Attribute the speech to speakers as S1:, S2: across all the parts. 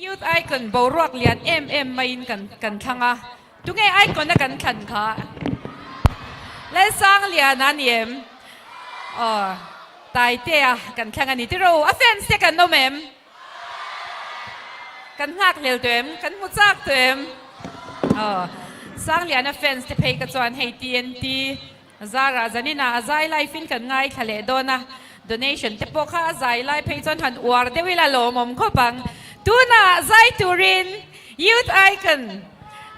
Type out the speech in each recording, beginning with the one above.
S1: Youth Icon boruak lian em em maiin kan kan thlang a, tunge Icon a kan thlan kha? Lalsangliana a ni em? Aw, Taitea kan thlang a ni tiraw? A fans te kan awm em? Kan nghak hlel tawh em? Kan hmu chak tawh em? Aw, Sangliana fans te phei ka chuan hei TNT Zara zaninah a zai live in kan ngaithla leh dawn a, donation te pawh kha a zai lai phei chuan han uar deuh ila lawmawm khawp ang. Tunah zai turin Youth Icon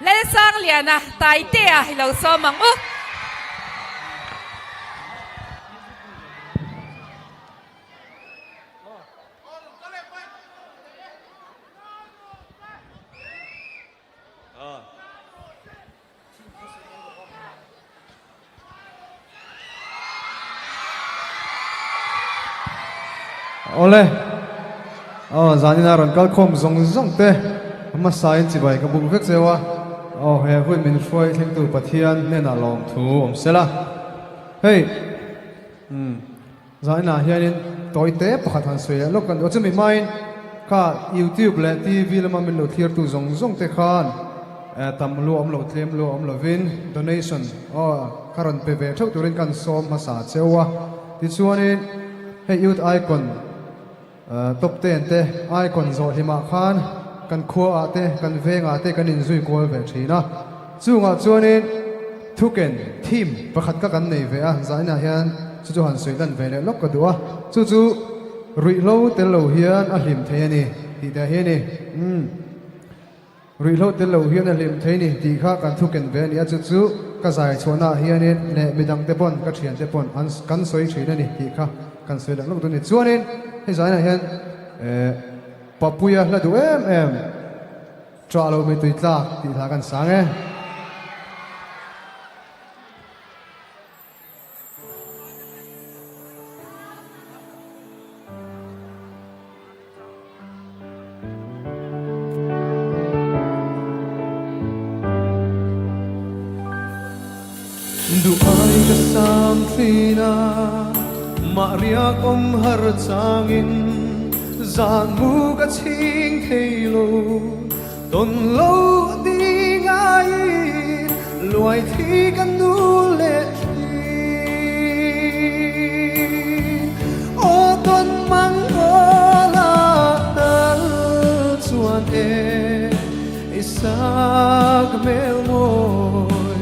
S1: Lalsangliana Taitea hi lo sawm ang u.
S2: Awle, aw zanina rawn kal khawm zawng zawng te hmasa in chibai ka buk vek zeuh a, aw he hun min hruai thlengtu Pathian hnenah lawmthu awm sela. Hei, umm zaninah hianin tawi te pakhat han sawi leh lawk kan duh a, chumi hmain kha YouTube leh TV lama min lo thlirtu zawng zawng te khan tam lu awm lo tlem lu awm lovin donation aw kha rawn pe ve theuh turin kan sawm hmasa cheu a, tichuanin hei Youth Icon top ten te Icon zawh hlimah khan kan khuaah te kan vengah te kan inzui kual ve thin a, chungah chuanin thuken theme pakhat kha kan nei ve a, zainah hian chu chu han sawi lan ve leh lawk ka duh a, chu chu ruihhlo tel lo hian a hlim thei a ni tih te hi a ni. Umm. Ruihhlo tel lo hian a hlim thei ni tih kha kan thu ken ve a ni a, chu chu ka zai chhuahnaah hianin leh midang te pawn ka thian te pawn an kan sawi thin a ni tih kha kan sawi leh lawk dawn a ni. Chuanin hei zainah hian eh Papuia hla duh em em Ṭah lo mi tui tlak tih hla kan sang e. Duh ai ka sam thin a, mah riak awm har changin zan mu ka chhing thei lo, tawn lo ding aiin luai thi ka nu leh thin. Aw tawn mang awl a tal chuan e i sak hmel mawi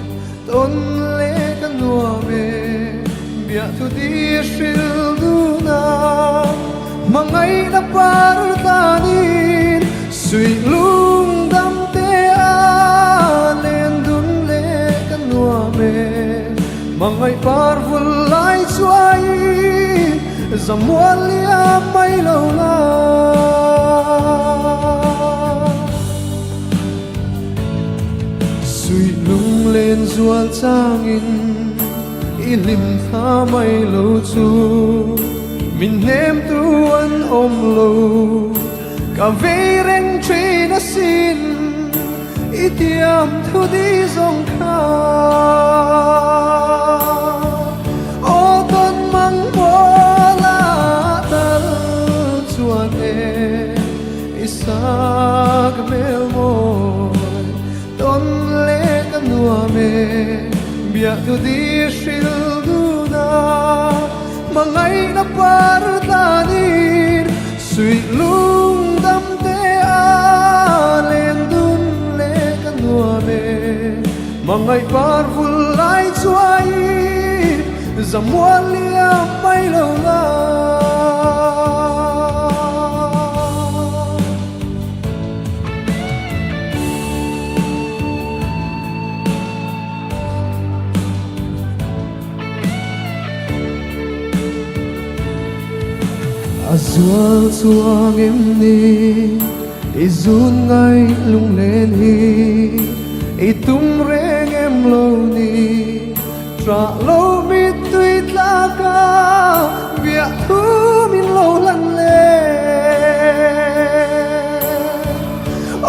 S2: tawn leh ka nuam e biahthu di hril duna hmangaihna par tlanin suih lung dam te a len dun leh ka nuam e hmangaih par vul lai chuai zamual liam mai lo la. Suih lunglen zual changin i hlim tha mai lo chu min hnem tu an awm lo ka vei reng thin asin i tiam thu di zawng kha aw tawn mang mawl a tal chuan e I sak hmel mawi tawn leh ka nuam e, biahtu di hril dun a, hmangaihna par tlanin suih lung dam te a len dun leh ka nuam e, hmangaih par vul lai chuai zamual liam mai lo la. A zual chuang em ni i zun ngai lunglen hi i tum reng em lo ni Ṭah lo mittui tlak a biah thu min lo hlan le.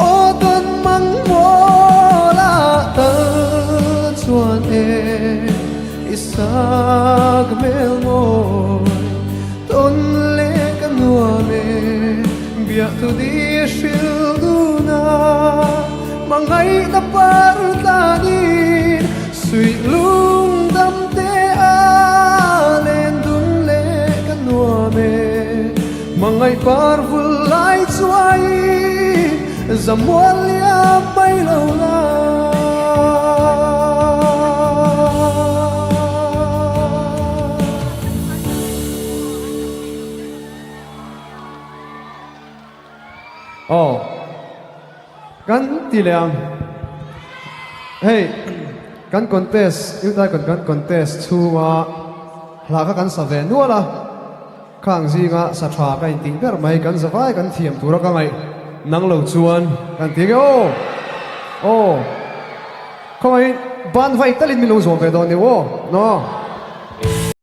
S2: Aw tawn mang mawl ah tal chuan e i sak hmel mawi tawn le ka nuam e biah thu di hril. a par tlanin suih lungdam te a len dun leh ka nuam e. Hmangaih par vul lai chuaiin zamual liam mai lo la. Aw kan ti leh ang hei kan contest youth icon kan contest chhunga hla kha kan sa ve nual a khang zinga sa tha ka intih ber mai kan za vai kan thiam tura ka ngaih nang lo chuan kan ti nge aw aw khawngaihin ban vai talin min lo zawm ve dawn ni aw no.